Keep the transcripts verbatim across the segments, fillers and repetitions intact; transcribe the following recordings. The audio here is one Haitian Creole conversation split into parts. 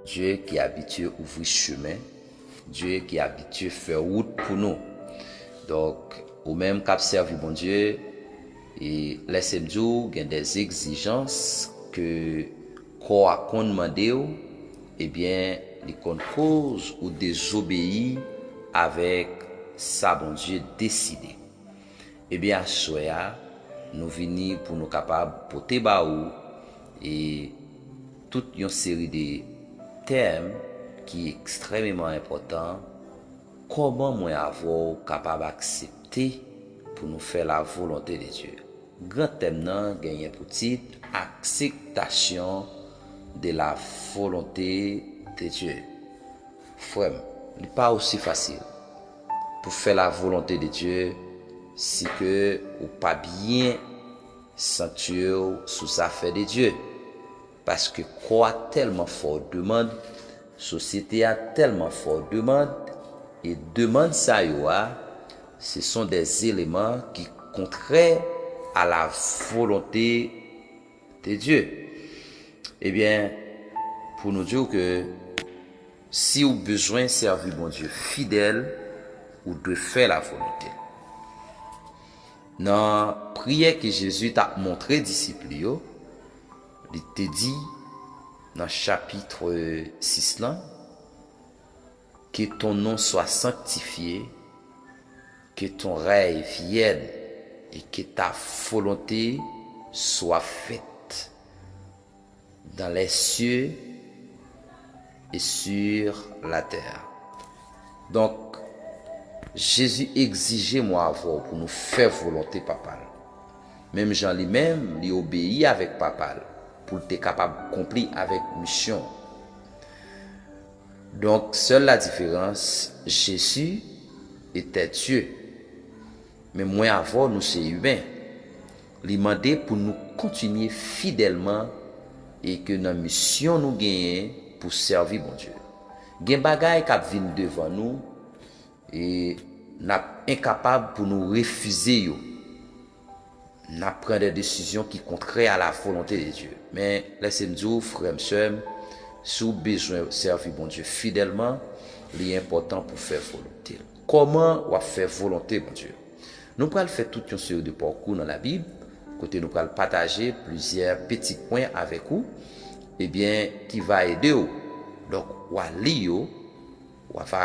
Dye ki abitye ouvri chemen, Dye ki abitye fè wout pou nou. Donk, ou menm k ap sèvi Bondye, e lèse m di w, gen de egzijans ke kò a konn mande w, ebyen, li konn koz ou dezobeyi avèk sa Bondye deside. Ebyen, aswè a, nou vini pou nou kapab pote ba ou e tout yon seri de tèm ki ekstrèmeman enpòtan. Kòman mwen avè w kapab aksepte pou nou fè la volonte de Dye? Gran tèm nan genyen pou tit akseptasyon de la volonte de Dye. Frè m, li pa osi fasil pou fè la volonte de Dye si ke ou pa byen santi w sou zafè de Dye. Paske kò a tèlman fè w demann, sosyete a tèlman fè w demann, e demann sa yo a, se son des éléments ki kontrè a la volonte de Dye. Ebyen, pou nou di w ke si w bezwen sèvi Bondye fidèl, ou dwe fè la volonte l. Nan priyè ke Jezi t ap montre disip li yo, li te di nan chapit sis lan, Que ton nom soit sanctifié, que ton règne vienne, et que ta volonté soit faite dans les cieux et sur la terre. Donk, Jezi egzije mwen avè w pou nou fè volonte Papa l. Menm jan li menm, li obeyi avèk Papa l, pou l te kapab konpli avèk misyon. Donk, sèl la diferans, Jezi etè Dye. Men mwen avè w, nou se imen. Li mande pou nou kontinye fidèlman e ke nan misyon nou genyen pou sèvi Bondye. Gen bagay k ap vin devan nou e n ap enkapab pou nou refize yo. N ap pran de desizyon ki kontrè a la volonte de Dye. Men, lèse m di w, frè m, sè m, si w bezwen sèvi Bondye fidèlman, li enpòtan pou fè volonte l. Kòman w ap fè volonte Bondye? Nou pral fè tout yon seri de pakou nan Labib, kote nou pral pataje plizyè peti pwen avèk ou, ebyen, ki va ede w. Donk, w a li yo, w a va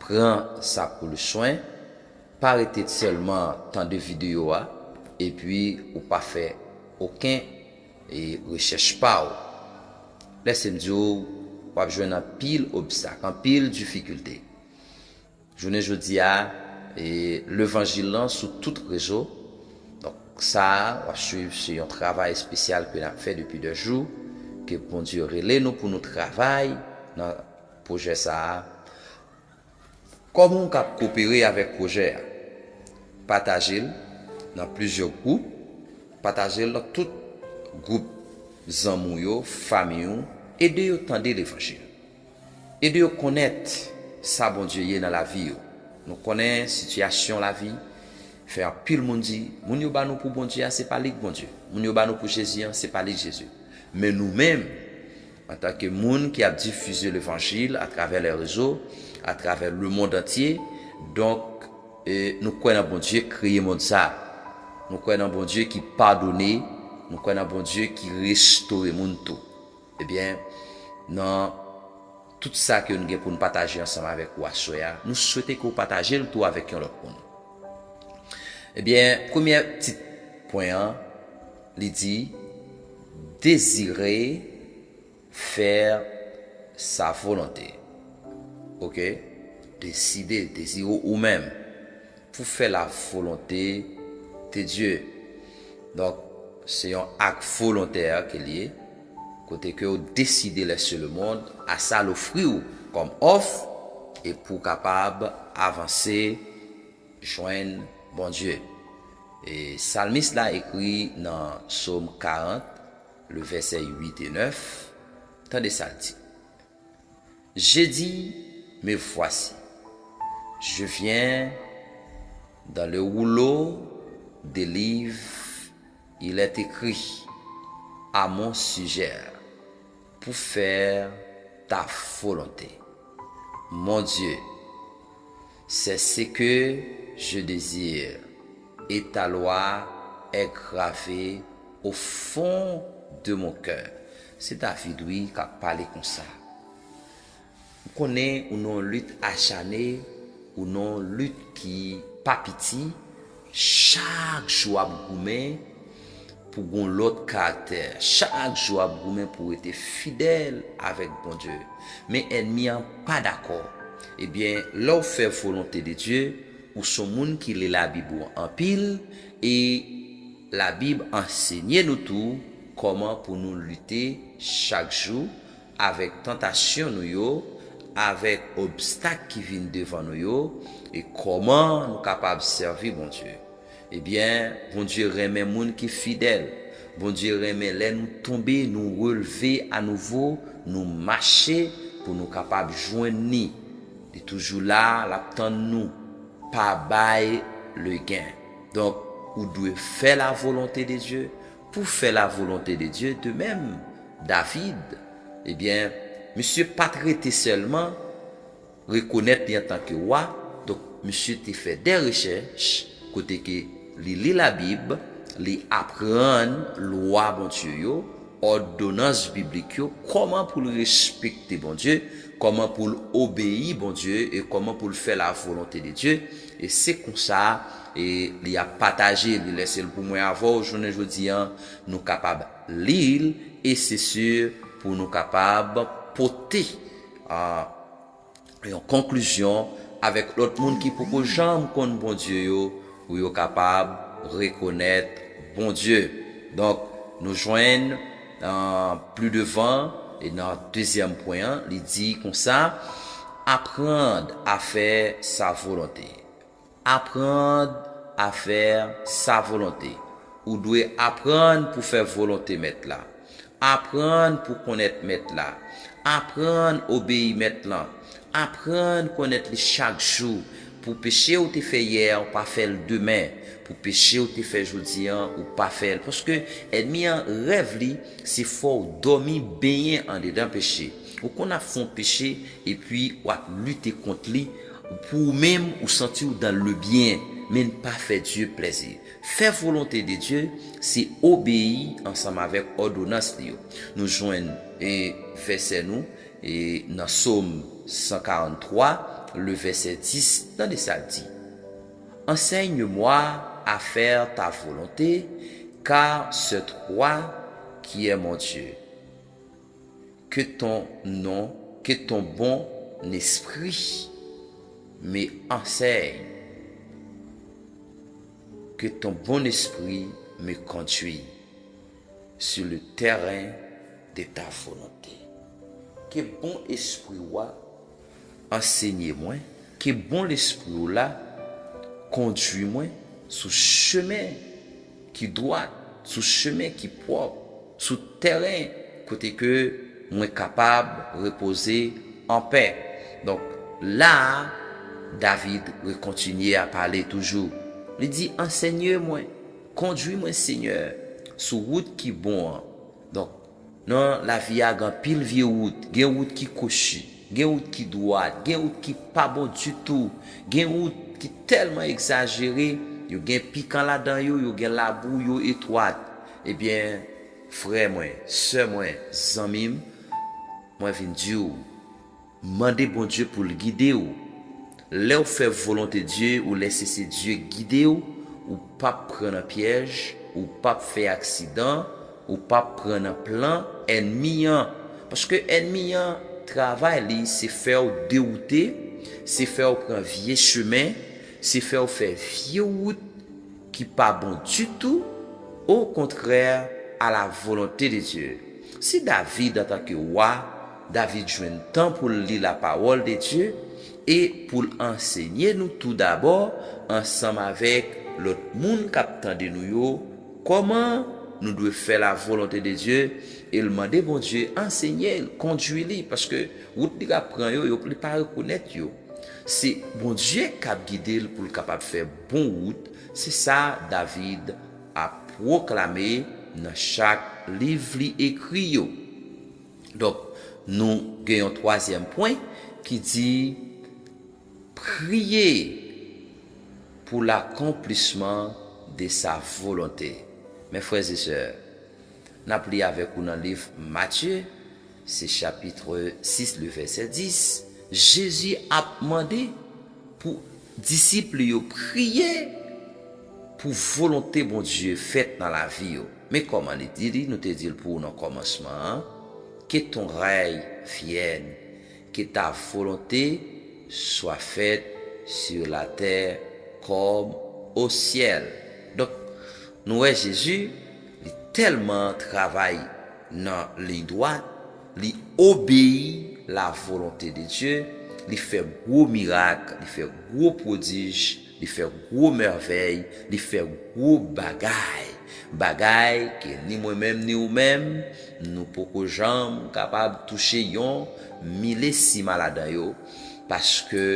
pran sa pou leswen, pa rete sèlman tande videyo a, epi ou pa fè okenn, e, rechèch pa w. Lèse m di w, w ap jwenn anpil obstak, anpil difikilte. Jounen jodi a, e, levanjil lan sou tout rezo. Donk, sa a, w ap swiv, se yon travay espesyal ke n ap fè depi de jou, ke Bondye rele nou pou nou travay nan pwojè sa a. Kòman w kab kopere avèk pwojè a? Pataje l nan plizyè gwoup. Pataje l nan tout gwoup zanmi w yo, fanmi w. Ede yo tande levanjil. Ede yo konnèt sa Bondye ye nan lavi yo. Nou konnen sitiyasyon lavi fè anpil moun di, moun yo ba nou pou Bondye a, se pa li k Bondye. Moun yo ba nou pou Jezi an, se pa li k Jezi. Men nou menm, antanke moun ki ap difize levanjil atravè lè rezo, atravè lemonn antye, donk, e, nou kwè nan Bondye k kreye monn sa. Nou kwè nan Bondye ki padone, nou kwè nan Bondye ki restore moun tou. Ebyen, nan tout sa ke nou gen pou n pataje ansanm avèk ou aswè a, nou swete ke w pataje l tou avèk yon lòt moun. Ebyen, premyè ti pwen an, li di, désirer faire sa volonté. Oke? Deside, dezire ou menm pou fè la volonte de Dye. Donk, se yon ak volontè ke l ye, kote ke w deside lèse lemonn a sa l ofri w kòm òf, e pou w kapab avanse jwenn Bondye. E salmis la ekri nan Sòm karant, le vèsè uit e nèf, tande sa l di. J'ai dit, me voici, je viens, dans le rouleau des livres, il est écrit à mon sujet, pour faire ta volonté. Mon Dieu, c'est ce que je désire, et ta loi est gravée au fond de mon cœur. Se David, wi, k ap pale konsa. M konnen ou nan yon lit achane, ou nan yon lit ki pa piti, chak jou w ap goumen pou gon lòt karaktè, chak jou w ap goumen pou w rete fidèl avèk Bondye. Men ènmi an pa dakò. Ebyen, lè w fè volonte de Dye, ou s on moun ki li Labib ou anpil, e Labib ansenye nou tou kòman pou nou lite chak jou avèk tantasyon nou yo, avèk obstak ki vin devan nou yo, e kòman nou kapab sèvi Bondye. Ebyen, Bondye renmen moun ki fidèl. Bondye renmen lè nou tonbe, nou relve anouvo, nou mache pou nou kapab jwenn ni. Li toujou la, l ap tann nou. Pa bay legen. Donk, ou dwe fè la volonte de Dye. Pou fè la volonte de Dye, de menm, David, ebyen, misye pa t rete sèlman rekonèt li antanke wa. Donk, misye te fè de rechèch kote ke li li Labib, li aprann lwa Bondye yo, òdonans biblik yo, kòman pou l respekte Bondye, kòman pou l obeyi Bondye e kòman pou l fè la volonte de Dye. E se konsa, e li ap pataje, li lese l pou mwen avè w jounen jodi an, nou kapab li l, e se si pou nou kapab pote, a, yon konklizyon avèk lòt moun ki poko janm konn Bondye yo, pou yo kapab rekonèt Bondye. Donk, nou jwenn, a, pli devan, e nan dezyèm pwen an, li di konsa, apprendre à faire sa volonté. Apprendre à faire sa volonté. Ou dwe aprann pou fè volonte Mèt la. Aprann pou konnèt Mèt la. Aprann obeyi Mèt lan. Aprann konnèt li chak jou. Pou peche ou te fè yè, ou pa fè l demen. Pou peche ou te fè jodi an, ou pa fè l. Paske ènmi an, rèv li, se fè w dòmi benyen andedan peche. Ou konn ap fè yon peche, epi w ap lite kont li, pou ou menm, ou santi w dans le bien, men n pa fè Dye plèzi. Fè volonte de Dye, se obeyi ansanm avèk òdonans li yo. Nou jwenn, e, vèsè nou, e, nan Sòm san karanntwa, le vèsè dis, tande sa l di. Enseigne-moi à faire ta volonté, car c'est toi qui es mon Dieu. Que ton nom, que ton bon esprit me enseigne. Que ton bon esprit me conduit sur le terrain de ta volonté. Ke bon espri w a ansenye mwen, ke bon lespri w la kondui mwen sou chemen ki dwat, sou chemen ki pwòp, sou tèren kote ke mwen kapab repoze an pè. Donk, la a, David rekontinye a pale toujou. Li di, ansèye mwen, kondui mwen, Senyè, sou wout ki bon an. Donk, nan lavi a, gen anpil vye wout, gen wout ki kwochi, gen wout ki dwat, gen wout ki pa bon ditou, gen wout ki tèlman egzajere, yo gen pikan ladan yo, yo gen labou, yo etwat. Ebyen, frè mwen, sè mwen, zanmi m, mwen vin di w, mande Bondye pou l gide w. Lè w fè volonte Dye, ou lèse se Dye gide w, ou p ap pran nan pyèj, ou p ap fè aksidan, ou p ap pran nan plan ènmi an. Paske ènmi an, travay li, se fè w dewoute, se fè w pran vye chemen, se fè w fè vye wout ki pa bon ditou, au contraire à la volonté de Dieu. Si David, antanke wa, David jwenn tan pou l li lapawòl de Dye e pou l ansenye nou toudabò, ansanm avèk lòt moun k ap tande nou yo, kòman nou dwe fè lavolonte de Dye, e l mande Bondye ansenye l, kondui li, paske wout li ap pran yo, yo, li pa rekonèt yo. Se Bondye k ap gide l pou l kapab fè bon wout, se sa David ap pwoklame nan chak liv li ekri yo. Donk, nou gen yon twazyèm pwen ki di, priye pour l'accomplissement de sa volonté. Mes frères et sœurs, n ap li avèk ou nan liv Matye, se chapit sis, le vèsè dis. Jezi ap mande pou disip li yo priye pou volonte Bondye fèt nan lavi yo. Men kòman li di li, nou te di l pou ou nan kòmansman an, que ton règne vienne, que ta volonté soit faite sur la terre comme au ciel. Donk, nou wè Jezi, li tèlman travay nan liy dwat, li obeyi la volonte de Dye, li fè gwo mirak, li fè gwo pwodij, li fè gwo mèvèy, li fè gwo bagay. Bagay ke ni mwen menm ni ou menm, nou poko janm kapab touche yon milesim ladan yo, paske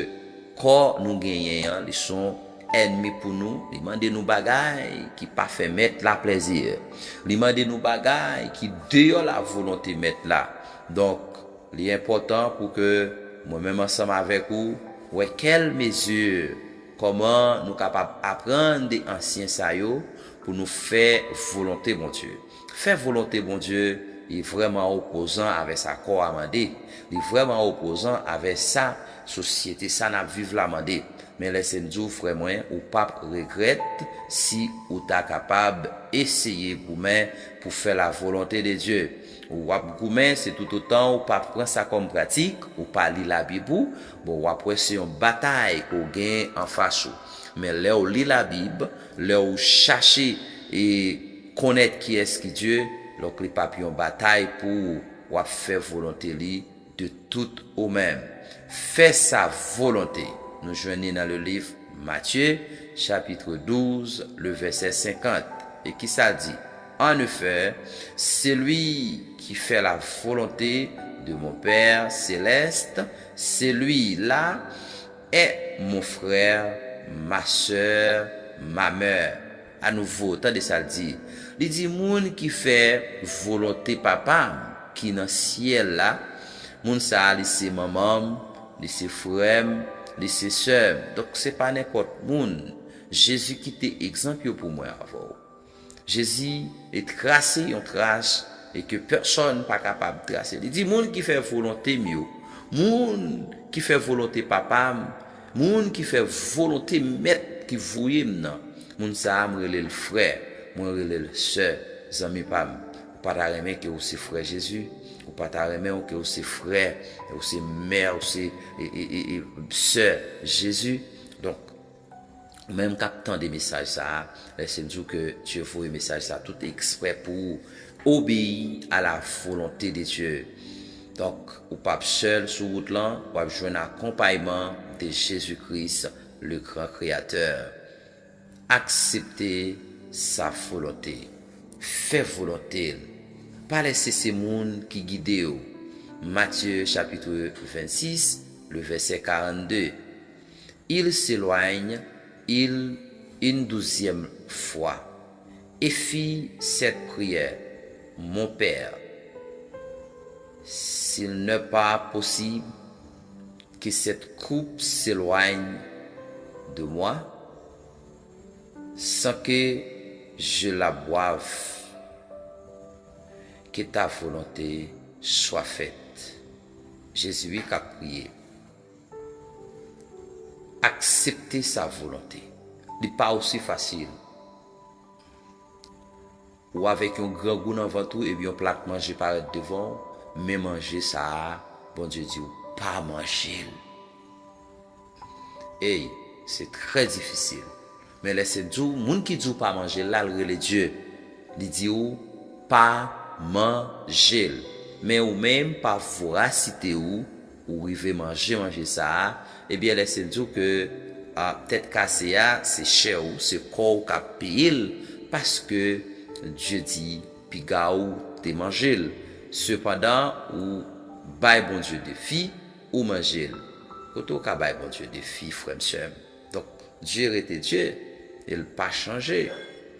kò nou genyen an, li se yon ènmi pou nou, li mande nou bagay ki pa fè mèt la plèzi. Li mande nou bagay ki deyò la volonte mèt la. Donk, li enpòtan pou ke mwen menm ansanm avèk ou, wè kèl mezi, kòman nou kapab aprann de ansyen sa yo pou nou fè volonte Bondye. Fè volonte Bondye, li vrèman opozan avè sa kò a mande. Li vrèman opozan avè sa sosyete sa n ap viv la mande. Men lèse m di w, frè mwen, ou p ap regrèt si ou ta kapab eseye goumen pou fè la volonte de Dye. W ap goumen, se toutotan ou pa pran sa kòm pratik, ou pa li Labib ou, bon, w ap wè se yon batay ke w gen anfas ou. Men lè w li Labib, lè w chache e konnèt kiyès ki Dye, donk li p ap yon batay pou ou, w ap fè volonte li de tout ou menm. Fè sa volonte. Nou jwenn li nan le liv Matye, chapitre douze, le vèsè senkant. E ki sa l di? En effet, celui qui fait la volonté de mon Père céleste, celui-là est mon frère, ma sœur, ma mère. Anouvo, tande sa l di. Li di, moun ki fè volonte Papa m ki nan syèl la, moun sa a, li se manman m, li se frè m, li se sè m. Donk, se pa nenpòt moun. Jezi kite egzanp yo pou mwen avè w. Jezi, li trase yon tras e ke pèsòn pa kapab trase. Li di, moun ki fè volonte m yo, moun ki fè volonte Papa m, moun ki fè volonte Mèt ki voye m nan, moun sa a, m rele l frè, mwen rele l sè, zanmi pa m. Ou pa ta renmen ke ou se frè Jezi? Ou pa ta renmen ou ke ou se frè, ou se mè, ou se, e, e, e, e, sè Jezi? Donk, ou menm k ap tande mesaj sa a, lèse m di w ke Dye voye mesaj sa a tout eksprè pou ou, obéis à la volonté de Dieu. Donk, ou p ap sèl sou wout lan, w ap jwenn akonpayman de Jezi Kris, le grand créateur. Aksepte sa volonte. Fè volonte l. Pa lèse se moun ki gide w. Matye chapitre vennsis, le vèsè karannde. Il s'éloigne, il, une douzième fois, et fit cette prière, Mon Père, s'il n'est pas possible que cette coupe s'éloigne de moi, sans que je la boive, que ta volonté soit faite. Jezi wi k ap priye. Aksepte sa volonte. Li pa osi fasil. Ou avèk yon grangou nan vant ou, epi yon plat manje parèt devan w, men manje sa a, Bondye di w pa manje l. Ey, se trè difisil. Men lèse m di w, moun ki di w pa manje l la, l rele Dye. Li di w pa manje l. Men ou menm, pa vorasite ou, ou rive manje manje sa a, ebyen, lèse m di w ke, a, tèt kase a, se chè ou, se kò ou k ap peye l, paske Dye di piga ou te manje l. Sepandan, ou bay Bondye defi, ou manje l. Kote w ka bay Bondye defi, frè m, sè m? Donk, Dye rete Dye, e l pa chanje.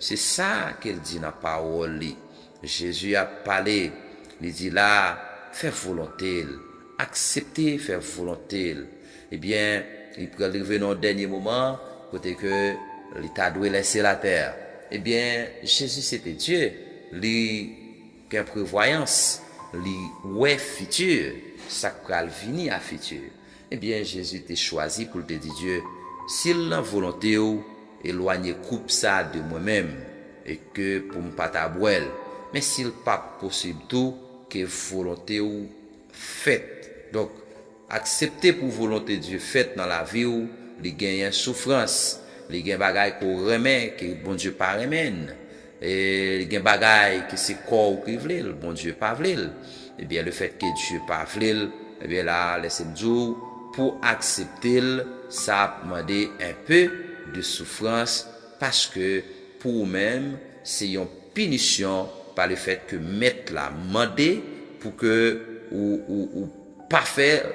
Se sa ke l di nan pawòl li. Jezi ap pale, li di la, Fè volonte l. Aksepte fè volonte l. Ebyen, li pral rive nan yon dènye moman kote ke li ta dwe lèse latè. Ebyen, Jezi se te Dye. Li gen prevwayans. Li wè fiti, sa k pral vini a fiti. Ebyen, Jezi te chwazi pou l te di Dye, si l nan volonte w, elwanye koup sa a de mwen menm, e ke pou m pa ta bwè l. Men si l p ap posib tou, ke volonte w fèt. Donk, aksepte pou volonte Dye fèt nan lavi w, li genyen soufrans, li gen bagay ke w renmen, ke Bondye pa renmen l. E li gen bagay ke se kò w ki vle l, Bondye pa vle l. Ebyen, lefètke Dye pa vle l, ebyen la, lèse m di w, pou aksepte l, sa ap mande enpe de soufrans, paske pou ou menm, se yon pinisyon pa lefètke mèt la mande pou ke ou, ou, ou pa fè l,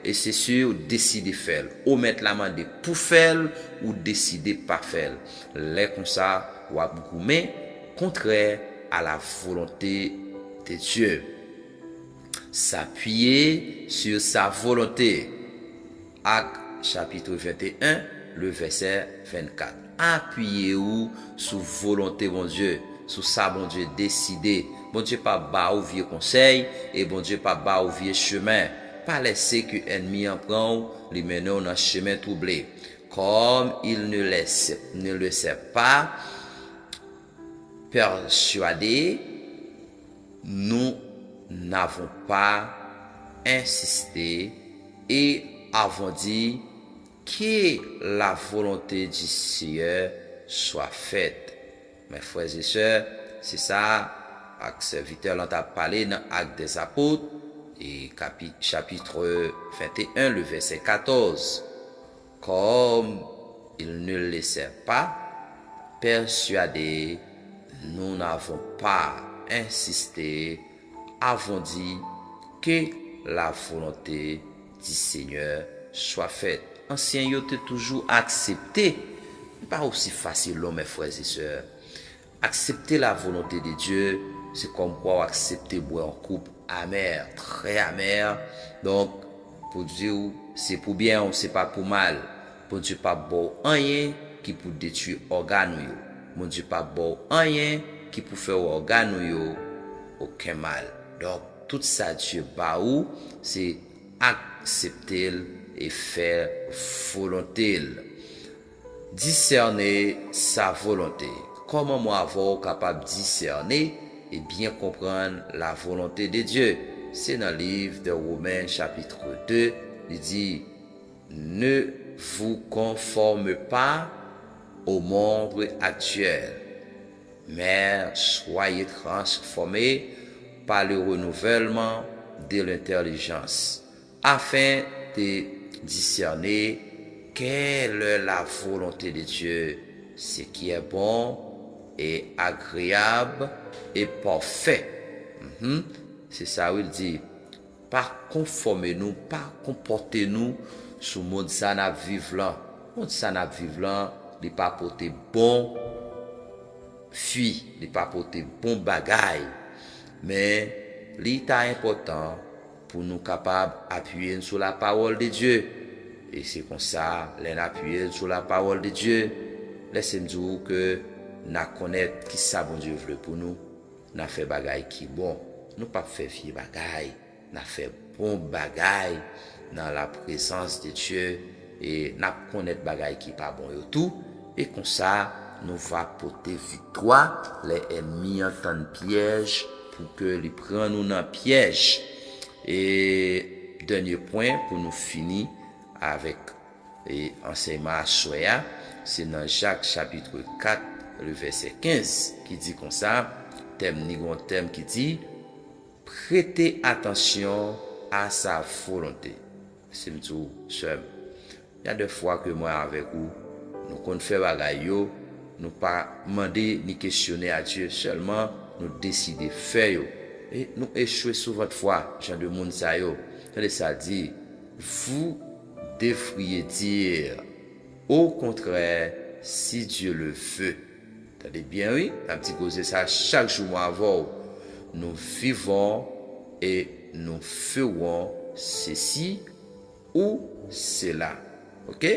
e se si ou deside fè l. Ou mèt la mande pou fè l, ou deside pa fè l. Lè konsa, w ap goumen kontrè a la volonte de Dye. S'appuyer sur sa volonté. Ak chapit venteyen, le vèsè vennkat. Apiye ou sou volonte Bondye, sou sa Bondye deside. Bondye p ap ba ou vye konsèy, e Bondye p ap ba ou vye chemen. Pa lèse ke ènmi an pran w, li mennen w nan chemen twouble. Comme il ne laisse, ne laissait pas persuader, nous n'avons pas insisté et avons dit, que la volonté du Seigneur soit faite. Mes frères et sœurs, se sa ak sèvitè lan t ap pale nan Actes des Apôtres, e kapi-, chapitre venteyen, le vèsè katòz. Comme il ne laissait pas persuader, nous n'avons pas insisté, avons dit, que la volonté du Seigneur soit faite. Ansyen yo te toujou aksepte. Li pa osi fasil non, mes frères et sœurs. Aksepte la volonte de Dye, se kòmkwa w aksepte bwè yon koup amè, trè amè. Donk, pou di w, se pou byen w, se pa pou mal. Bondye p ap ba w anyen ki pou detwi ògàn ou yo. Bondye p ap ba w anyen ki pou fè ògàn ou yo okenn mal. Donk, tout sa Dye ba ou, se aksepte l e fè volonte l. Discerner sa volonté. Kòman mwen avè w kapab disène e byen konprann la volonté de Dye? Se nan liv de Women, chapitre de, li di, Ne vous conformez pas au monde actuel, mais soyez transformés par le renouvellement de l'intelligence, afin de discerner quelle est la volonté de Dieu, ce qui est bon et agréable et parfait. Mhm. Se sa wi l di. Pa konfòme nou, pa konpòte nou sou mond sa n ap viv lan. Mond sa n ap viv lan, li pa pote bon fwi, li pa pote bon bagay. Men, li ta enpòtan pou nou kapab apiye n sou lapawòl de Dye. E se konsa, lè n apiye n sou lapawòl de Dye, lèse m di w ke n a konnèt kisa Bondye vle pou nou, n a fè bagay ki bon. Nou p ap fè vye bagay, n a fè bon bagay nan laprezans de Dye, e n ap konnèt bagay ki pa bon yo tou, e konsa, nou va pote viktwa lè ènmi an tann pyèj pou ke li pran nou nan pyèj. E dènye pwen pou nou fini avèk, e, ansèyman aswè a, se nan Jak chapitre kat, le vèsè kenz, ki di konsa, tèm ni gon tèm ki di, Prete atansyon a sa volonte. Si m di w, sè m, y a de fwa ke mwen avèk ou, nou konn fè bagay yo, nou pa mande ni kesyone a Dye, sèlman nou deside fè yo. E nou echwe souvantfwa, jan de moun sa yo. Tande sa di, Vous devriez dire, au contraire, si Dieu le veut. Tande byen, wi. N ap di koze sa chak jou mwen avè w. Nous vivons et nous ferons ceci ou cela. Oke?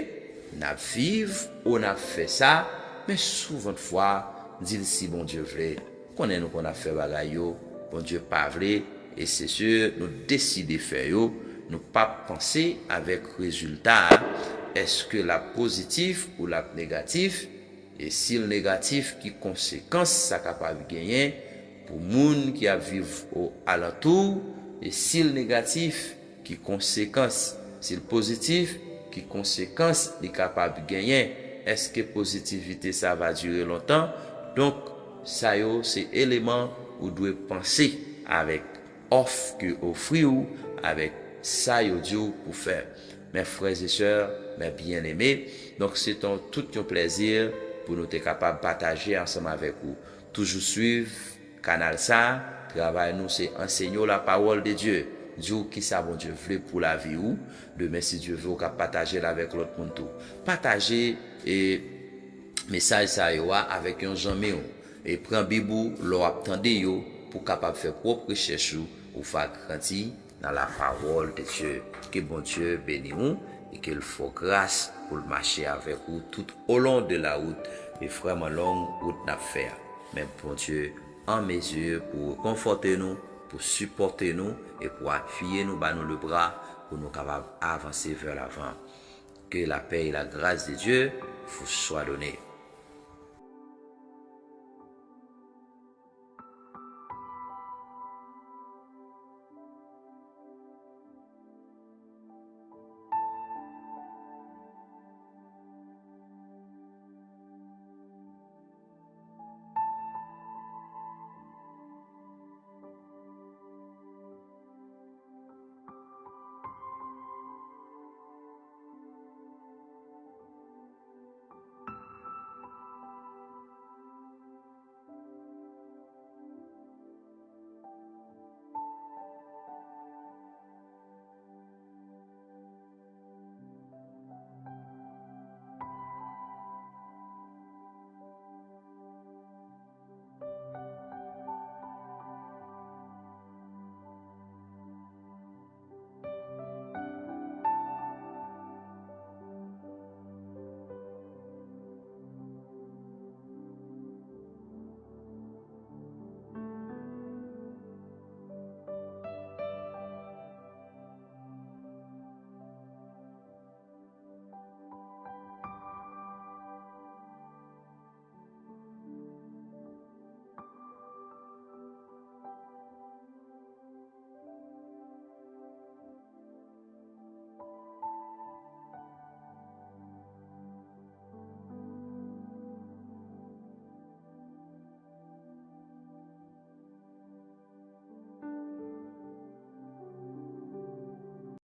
N ap viv ou n ap fè sa, men souvantfwa, di l si Bondye vle. Konnen nou konn ap fè bagay yo, Bondye pa vle, e se si nou deside fè yo, nou p ap panse avèk rezilta a, èske l ap pozitif ou l ap negatif, e si l negatif, ki konsekans sa kapab genyen pou moun ki ap viv o alantou, e si l negatif, ki konsekans, si l pozitif, ki konsekans li kapab genyen, èske pozitivite sa va dire lontan? Donk, sa yo se eleman ou dwe panse avèk òf ke ofri w, avèk sa yo di w pou fè. Mes frères et sœurs, mes bien-aimés, donk se ton tout yon plèzi pou nou te kapab pataje ansanm avèk ou. Toujou swiv kanal sa, travay nou se ansenye w la pawòl de Dye, di w kisa Bondye vle pou lavi ou. Demen, si Dye vle, ou ka pataje l avèk lòt moun tou. Pataje e mesaj sa yo a avèk yon zanmi w. E pran Bib ou lè w ap tande yo pou w kapab fè pwòp rechèch ou, ou va grandi nan la pawòl de Dye. Ke Bondye beni w e ke l fè w gras pou l mache avèk ou tout olon de la wout. E vrèman long wout n ap fè a. Men Bondye an mezi pou rekonfòte nou, pou sipòte nou e pou apiye nou, ba nou lebra pou nou kapab avanse vè lavan. Que la paix et la grâce de Dieu vous soient données.